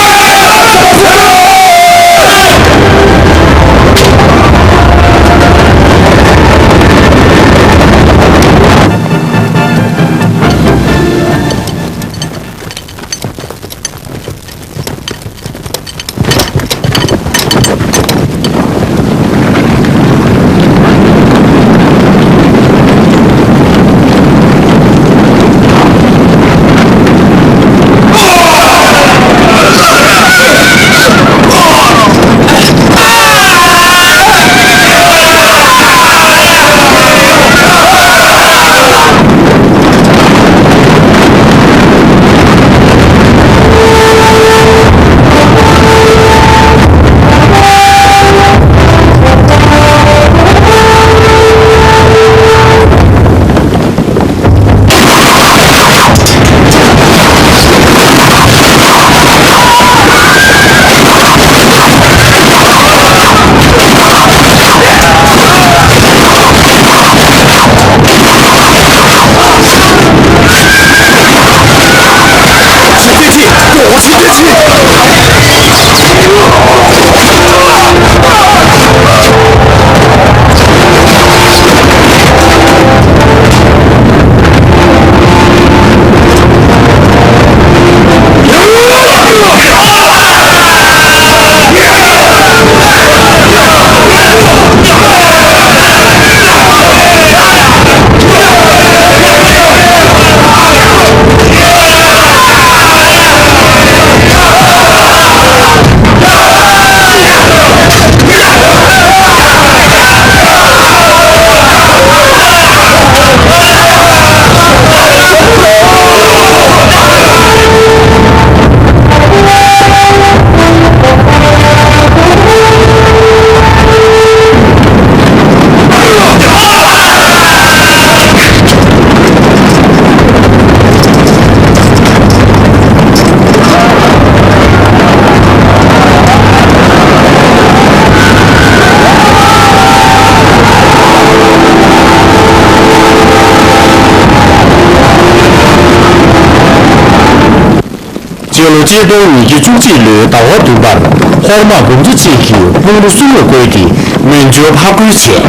སྤྱི་ལོ་གཅིག་སྟོང་ཉིས་བརྒྱ་བཅུ་གཅིག་ལོའི་ཟླ་བ་བདུན་པར་ཧོར་དམག་འབུམ་ཚོ་གཅིག་གིས་སྤུན་རོ་གསུམ་ལ་བགོས་ཏེ་མན་ཇུར་ཕར་རྒོལ་བྱས།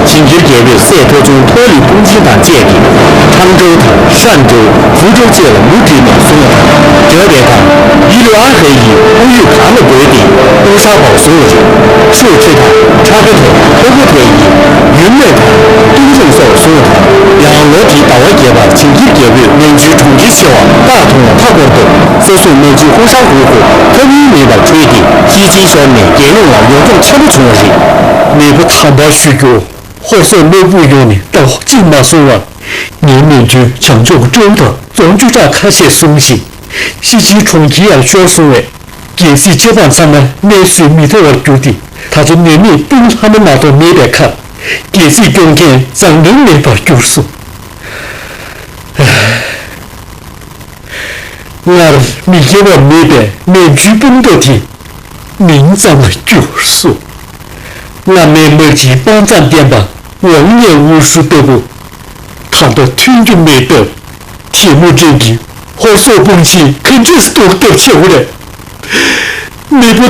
ཇིང་གིར་རྒྱལ་པོས་སྲས་ཐོར་ཅུང་ཐོར་ལི་དཔུང་ཆེན་དང་བཅས་ཏེ་ཁྲང་ཀྲོའུ་དང་ཧྲན་ཀྲོའུ། ཧྥུ་ཀྲོའུ་བཅས་ལ་མུ་ཁྲིད་ནས་བཟུང་བ་དང་། རྒྱལ་པོའི་ཁང་ཡི་ལུ་ཨན་ཧའེ་ཡི་ཨུ་ཡོད་གང་ལ་བགོས་ཏེ་ཏུའུ་ཧྲ་བར་བཟུང་བ་རེད། ཧྲུའུ་ཁྲི་དང་ཁྲ་ཀ་ཐེ་ཁོ་ཁོ་ཐེ་ཡི་ཡུན་ནན་དང་ཏུང་ཧྲེང་སོགས་བཟུང་བ་དང་། ཡང་ལོ་དེའི་ཟླ་བ་བརྒྱད་པར་ཇིང་གིར་རྒྱལ་པོས་མན་ཇུའི་གྲོང་ཁྱེར་ཆེ་བ་སྟག་དུང་ལ་མཐའ་བསྐོར་ཏེ་ས་སྲུང་མན་ཇུའི་ཧུ་ཧྲ་ཧུའུ་ཁོ་ཐོབ་ཡུན་མེད་པར་བྲོས་ཏེ་ཤེད་ཆེན་ཤོར་ནས་རྒྱལ་ཡོངས་ལ་ཡོངས་གྲགས་ཆེན་པོ་བྱུང་བ་རེད། མེས་པོ་དམ་པ་ཞུ་རྒྱུ། ཧོར་སོག་དམག་དཔུང་ཡོངས་ནས་ཟླ་བ་གཅིག་མ་སོང་བར། ངའི་མན་ཇུའི་བྱང་ཕྱོགས་ཀྱི་ཀྲོའུ་དང་རྫོང་བཅུ་ཕྲག་ཁ་ཤས་བཟུང་ཞིང་། ཤེད་ཆེན་གྲོང་ཁྱེར་ཡང་ཤོར་སོང་བས། རྒྱལ་སྲིད་སྤྱི་འབངས་ཚང་མ་གནས་སུ་མི་ཐོན་པར་གྱུར་ཏེ། ད་ཆ་ནད་མེད་དཔུང་ལྷ་མོ་མ་གཏོགས་མེད་པའི་ཁར། རྒྱལ་སྲིད་སྐྱོང་མཁན་མཛངས་བླུན་མེད་པར་གྱུར་སོང་། སྔར་མི་དགེ་བ་མེད་པའི་མན་ཇུའི་དཔུང་ཐོག་དེ་མིང་ཙམ་ལ་གྱུར་སོང་། བླ་མའི་དམག་སྤྱིའི་དཔང་རྩ་ལྡན་པ་ཝང་ཡན་ཝུའུ་ཧྲུའུ་ལྟ་བུ། ད་ལྟ་ཐོན་རྒྱུ་མེད་སྟབས། ཐེ་མུ་ཅིན་གྱིས་ཧོར་སོག་དཔུང་ཆེན་ག་འདྲས་གཏོར་ཐབས་བྱེད་དགོས་རེད། མེས་པོ་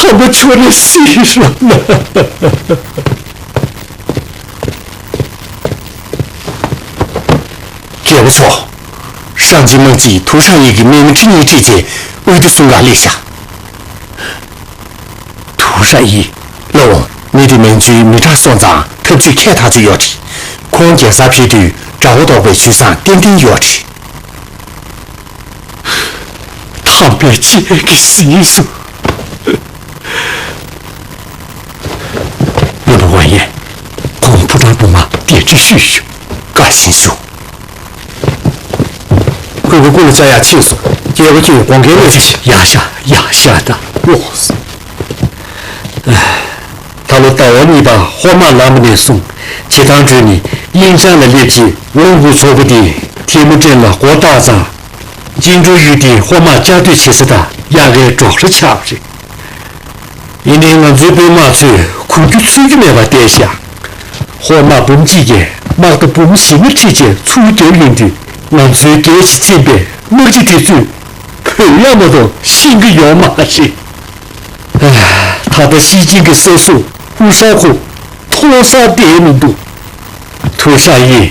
དམ་པ་ཁྱོད་རེ་སྲིད་རོགས་གནང་། རྒྱལ་པོ་མཆོག་ཧྲང་ཅིན་དམག་སྤྱིས་ཐུའུ་ཧྲང་ཡི་གི་དམག་མི་ཁྲི་གཉིས་ཁྲིད་དེ་དབུས་སྡེ་སྲུང་གར་སླེབས་ཤག་ཐུའུ་ཧྲང་ཡི། ལགས་འོང་། མི་དེ་མན་ཇུའི་མི་དྲག་སོང་ཙང་ཐབས་ཇུས་འཁྱལ་ཐག་ཆོད་ཡོད་རེད། ཁོང་རྒྱལ་སར་ཕེབས་དུས་དགྲ་བོ་བཟློག་པའི་ཇུས་བཟང་ཏན་ཏན་ཡོད་རེད། དམ་པའི་ཆོས་ཀྱིས་གཟིགས་སོ། སློབ་དཔོན་ཝང་ཡན། ཁོང་ཕོ་བྲང་དུ་མ་གདན་འདྲེན་ཞུས་ཤོག་བཀའ་བཞིན་ཞུ། ཁོས་ཁོ་སྐུ་ལ་བཅར་ཡག་ཕྱིན་སོང་། རྒྱལ་པོ་ཁྱེད་དགོངས་འགལ་མེད་ཚེ། ཡར་ཤོག་ཡར་ཤོག་ད་ལོག་སོང་། ད་ལོ་ཟླ་བ་གཉིས་པ་ཧོར་དམག་ལངས་པ་ནས་བཟུང་བྱེ་ཐང་བགྲོད་ནས་གླིང་བྱང་ལ་སླེབས་རྗེས་ཝུའུ་ཧུའུ་ཚོ་པོ་དེས་ཐེ་མུ་ཅིན་ལ་མགོ་བཏགས་ཙང་། ཅིང་ཀྲོའུ་ཡུལ་དེའི་ཧོར་དམག་བཅའ་སྡོད་བྱེད་ས་དང་དབྱར་ཁའི་འབྲོག་ར་ཆགས་པ་རེད། ཡིན་ནའི་ང་ཚོའི་དཔོན་དམག་ཚོས་གོ་རྒྱུ་ཚོད་རྒྱུ་མེད་པར་བསྡད་ཤག་ཧོར་དམག་འབུམ་གཅིག་གིས་དམག་རྟ་འབུམ་བཞི་ལྔ་ཁྲིད་བྱས་ཚུར་རྒྱབ་ཡོང་དུས། ང་ཚོའི་རྒྱལ་གྱིས་མཚན་པའི་དམག་སྤྱི་དེ་ཚོས་བོད་ཡ་མ་གཏོགས་ཤེས་ཀྱི་ཡོད་མ་རེད། ད་ལྟ་ཤེད་ཆེན་གྱི་སྲས་སུ་ཧུ་ཧྲ་ཁོ་ཕོ་སར་བསྡད་མི་འདུག་ཐུའུ་ཧྲང་ཡིས་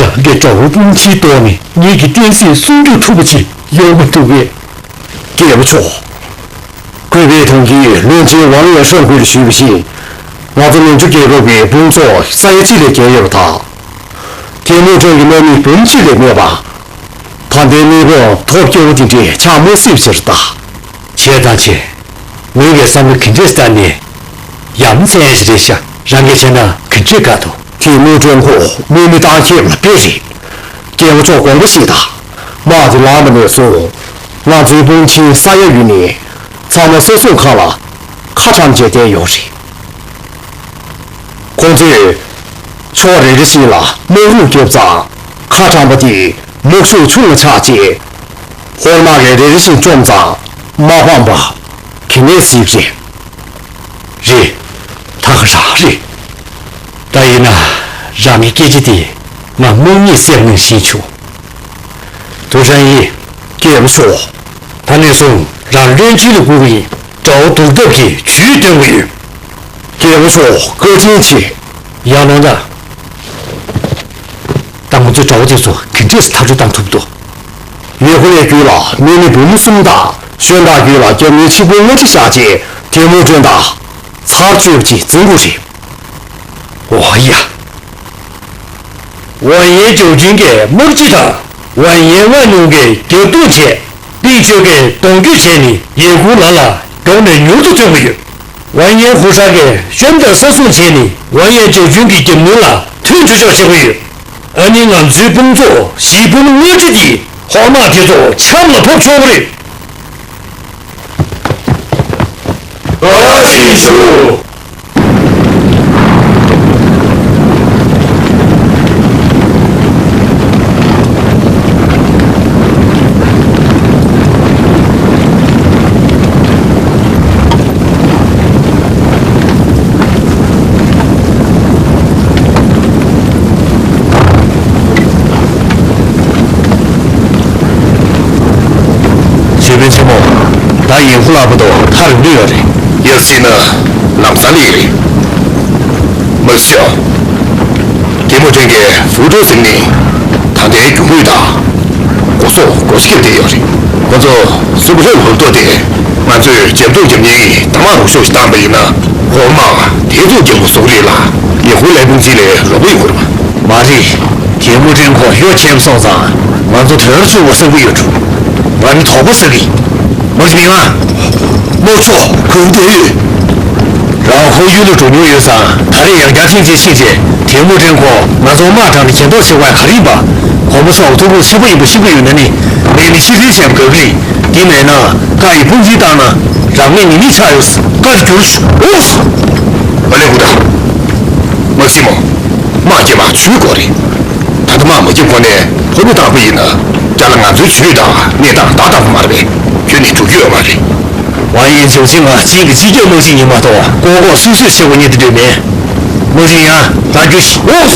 རང་གི་དགྲ་བོ་དཔུང་ཆེན་བཟློག་ནས་ངེད་ཀྱི་བསྟན་སྲིད་སྲུང་སྐྱོབ་ཐུབ་པ་ཅིག་ཡོང་མི་འདུག་གས། རྒྱལ་པོ་མཆོག་གུས་པས་དམ་གྱིས་བློན་ཆེན་ཝང་ཡན་ཧྲོན་ཁོས་ལ་ཞུས་པ་བཞིན། ང་ཚོ་མན་ཇུ་རྒྱལ་ཁབ་ཀྱི་དཔུང་ཚོགས་ས་ཡ་གཅིག་ལས་བརྒལ་ཡོད་པ་དང་། ཐེ་མུ་ཅིན་གྱི་དམག་མི་འབུམ་གཅིག་ལས་མེད་པ། ད་ལྟའི་གནས་བབ་ཐོབ་སྐྱོ་བོ་དེ་འདྲའི་ཆགས་མ་སྲིད་པ་ཞིག་རེད་ད། བྱས་ཙང་བྱས། ངོས་ཀྱི་བསམ་བློ་ག་འདྲས་བཏང་ནས། ཡ་མཚན་ཞིག་རེད་ཤག་རང་གིས་བྱས་ན་ག་འདྲས་དགའ་འདུག་ཐེ་མུ་ཅིན་ཁོ་དམག་མི་གཏང་མཁན་ལ་དཔེ་རེད། རྒྱལ་པོ་མཆོག་དགོངས་པ་བཞེས་དང་། དམག་དེ་ལངས་པ་ནས་བཟུང་། ང་ཚོའི་དཔུང་ཆེན་ས་ཡ་ཡུལ་ནས་ཚང་མ་ས་སྲུང་ཁང་ལ་ཁ་བཀྲམ་བྱས་བསྡད་ཡོད་རེད། ཁོང་ཚོས་ཕྱོགས་རེ་རེ་བཞིན་ལ་དམག་རུ་བརྒྱབ་ཙང་། ཁ་བཀྲམ་པ་དེ་དམག་ཤུགས་ཆུང་ལ་ཆགས་རྗེས། ཧོར་དམག་གིས་རེ་རེ་བཞིན་བཅོམ་ཙང་། དམག་དཔུང་པ་ག་ནས་གཟིགས་རེད། རེད། ད་ག་རང་རེད། ད་ཡིན་ན་རང་གི་སྐད་ཆ་དེ་ང་རྨོངས་གཉིད་སེལ་ནང་བཞིན་བྱུང་། ཐུའུ་ཧྲན་ཡིས། རྒྱལ་པོ་མཆོག་ད་ནས་བཟུང་རང་བློན་ཆེན་ལ་སྒུག་གི་ཡིན། དགྲ་བོ་བཟློག་ཐབས་ཀྱི་ཇུས་སྟོན་གྱི་ཡོད། རྒྱལ་པོ་མཆོག་བཀའ་དྲིན་ཆེ། ཡར་ལོངས་དང་། ད་ང་ཚོས་དགྲ་བོ་དེ་ཚོ་ག་འདྲས་ཐར་གཅོད་བཏང་ཐུབ་འདུག་ཡུལ་ཁོ་ལའི་རྒྱུད་ལ་དམག་མི་འབུམ་གསུམ་དང་གཞོན་བདག་རྒྱུད་ལ་རྒྱབ་གཉེར་ཆེན་པོ་ལྔ་ཁྲི་བཞག་རྗེས་ཐེ་མུ་ཅིན་དང་ཚར་གཅོད་པ་ཅིག་འཛིང་དགོས་རེད། འོ་ཡ། ཝང་ཡན་ཅའོ་ཅུན་གྱི་དམག་སྤྱི་དང་ཝང་ཡན་མངའ་གླིང་གི་རྒྱབ་རྡུང་བྱས། པིན་ཆོས་ཀྱིས་གདོང་གཏུག་བྱས་ནས་ཡན་ཁུའུ་ལ་ལ་མགྱོགས་ནས་མྱུར་དུ་ཐོན་གྱི་ཡོད། ཝང་ཡན་ཧུ་ཧྲ་གིས་གཞོན་དང་ས་སྲུང་བྱས་ནས་ཝང་ཡན་ཅའོ་ཅུན་གྱི་རྒྱབ་མདུན་ལ་ཐོན་ཆོག་ཆོག་བྱེད་ཀྱི་ཡོད། ཨ་ནི་ང་ཚོའི་དཔུང་ཚོགས་བཞི་འབུམ་ལྔ་ཁྲི་དེས་ཧོར་དམག་དེ་ཚོ་ཆམ་ལ་ཕབ་ཆོག་གི་རེད། བཀའ་དྲིན་ཆེ། བྱེ་ ཨ། ཡིན་ཧུ་ལག་པ་དང་ཐག་རིང་པོ་ཡོད་རེད། ཡར་བརྩིས་ན་ལམ་སང་སླེབས་ཀྱི་རེད། མ་གཞི་ཐེ་མུ་ཀྲེན་གྱི་ཧྥུའུ་ཀྲོའུ་ཟེར་མཁན་ད་ལྟའི་རྒྱུ་དངོས་དང་སྒོ་ཟོག་སྒོ་ཕྱེ་བསྡད་ཡོད་རེད། ཁོ་ཚོ་སུ་པ་ཧྲེ་ཧོར་ཐོག་དེ་ང་ཚོས་རྒྱབ་འདུག་རྒྱབ་མཁན་གྱི་དར་དམར་རོགས་ཤོག་ཞིག་བཏང་པ་ཡིན་ན། ཧོར་དམག་དེ་ཚོ་རྒྱབ་ལ་ཟུག་རེད་ལ། ཡིན་ཧུ་ལའི་ཕུང་ཅི་ལས་རོགས་པ་ཡོད་དགོས་རེད་པ། མ་རེད། ཐེ་མུ་ཀྲེན་ཁོ་གཡོ་ཆེན་སོང་ཙང་ང་ཚོ་དོན་ར་ཆུང་བ་བསམ་གྱི་ཡོད་འགྲོ། ང་ནི་དོགས་པ་ཟ་གི། མ་གཞི་མི་ང་། རྨོག་ཆོག་གུང་དེ་ཡོད། རང་ཧོར་ཡུལ་ལ་འགྲོ་མྱོང་ཡོད་ཙང་ད་རེས་ཡང་བསྐྱར་ཐེངས་གཅིག་ཕྱིན་རྗེས་ཐེ་མུ་ཀྲེན་ཁོ་ང་ཚོ་དམག་དྲངས་ནས་གྱེན་ལོག་བྱེད་དགོས་ག་རེ་ཡིན་པ། གོང་མ་མཆོག་ཐུགས་ཁུར་ཆེན་པོ་ཡིན་པ་ཤེས་ཀྱི་ཡོད་ན་ནི། ངས་ནི་ཕྱིར་འཐེན་བྱས་པ་དགའ་གི་རེད། དེ་མེད་ན་ཀ་ཡི་དཔུང་སྒྲིག་བཏང་ན་རང་མེད་ཉེས་མེད་ཆགས་ཡོད། ཀ་ལ་འགྱུར་ཤོག་ཨོ། ཨ་ལེ་ཧུ་ད། མ་གཞི་མོ། དམག་རྒྱབ་པ་ཇུས་དགོས་རེད། ད་ལྟ་དམག་མ་རྒྱབ་གོང་ནས་ཕོ་མི་བཏང་པ་ཡིན་ན། རྒྱ་ལ་ང་ཚོའི་ཇུས་དང་གནས་སྟངས་ཏག་ཏག་པོ་མ་རེད་པས། ཁྱོད་ནི་འགྲོ་རྒྱུ་ཡོད་མ་རེད། ཝང་ཡིན་ཆུང་ཆེ་ང་ཅིན་གྱི་སྤྱི་ཁྱབ་དམག་སྤྱི་ཡིན་མ་གཏོགས་ལྐོག་ལྐོག་སུད་སུད་བྱེད་དགོས་ཉེན་དུ་འདོད་མེད། དམག་སྤྱི་ཡང་ལ་རྒྱུ་ཞིག་ཨོ།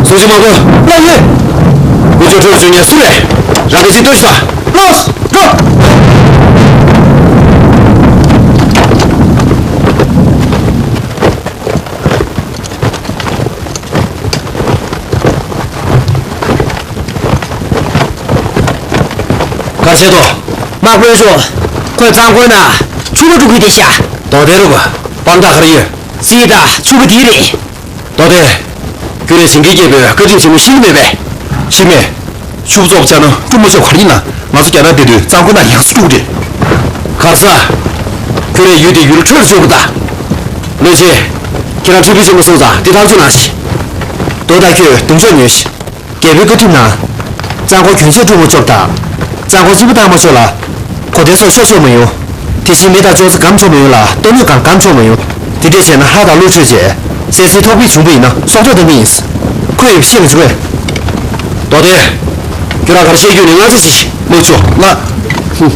སུ་ཞིག་མ་གོ། ལགས་ཡོད། ཀུ་ཅོ་ཁྲོད་བྱུང་ཉེན་སུ་རེད། རང་གི་ཅིག་ལྟོས་ཤོག་ལགས། འགྲོ། ག་བྱེད་དོ། དམག་དཔོན་མཆོག་ཁོས་གཙང་ཁོལ་ན་ཕྱུ་པ་དཀྲུག་གི་བསྡད་ཤག་མདོ་སྡེ་རུ་པ། དཔང་རྟགས་ག་རེ་ཡོད། སྲིད་དང་ཕྱུ་པ་འདི་རེད། མདོ་སྡེ། ཁྱོད་རས་ཞིང་ཁའི་རྒྱལ་པོའི་བཀའ་ཁྲིམས་ཆེན་མོ་ཤེས་ཀྱི་མེད་པས། ཤེས་མེད། ཕྱུ་པ་བཙོག་པ་བཅའ་ན་དཀྲུག་མ་ཆོག་ག་རེ་ཡིན་ན། ང་ཚོ་རྒྱ་ནག་བསྡད་དུས་གཙང་ཁོལ་ན་ཡང་སེ་དཀྲུག་རེད། གར་ས། ཁྱོད་རས་ཡུལ་དེ་ཡུལ་འཕྲོད་བཅུག་པ་དང་། བློན་ཆེན། ཁྱེད་རང་ཁྲི་ཕུག་ཆེན་མོ་སོང་ཙང་འདི་ཐག་གཅོད་གནང་ཞིག་མདོ་སྡེ། ཁྱོད་གདོང་ཕྱོགས་ཉོན་ཞིག་རྒྱལ་པོའི་བཀའ་ཁྲིམས་ནང་། གཙང་ཁོལ་གྱོན་ཆས་དཀྲུག་མ་ཆོག་པ་དང་། གཙང་ཁོལ་རྩིག་པ་བཏང་མ་ཆོག་ལ། གོ་དེ་སོགས་ཤོར་ཆོག་མ་ཡོང་། དེ་བཞིན་མི་དང་ཅོག་ཙེ་སྒམ་ཆོག་མ་ཡོང་ལ། ལྟོ་སྣོད་གང་སྒམ་ཆོག་མ་ཡོང་། དེ་འདྲས་བྱས་ན་ལྷ་དང་ཀླུ་འཕྲོད་བྱས། གསད་རྩིས་ཐོག་པའི་བྱུང་བ་ཡིན་ན་སྲོག་ཐོག་བཏང་གི་ཡིན། ཁོས་ཡོད་པ་ཤེས་ལ་འཇུག་པས། མདོ་སྡེ། ཁྱོད་རང་ག་རེ་བཤད་རྒྱུ་ནི་ང་ཚོ་ཞིག་མ་ཆོག་ལ། ཧུམ།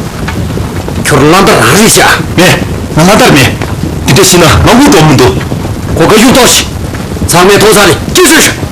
ཁྱོད་གླང་དར་རང་རེད་ཤག་མེད། ང་གླང་དར་མེད། འདི་འདྲ་བྱས་ན་ང་དབུགས་འགྲོ་མི་འདུག་གོ་བརྡ་གཡུག་ཐོག་ཞིག་ཚང་མས་ཐོག་ཚ་རེ་སྐྱེ་ཤོད་ཤོད།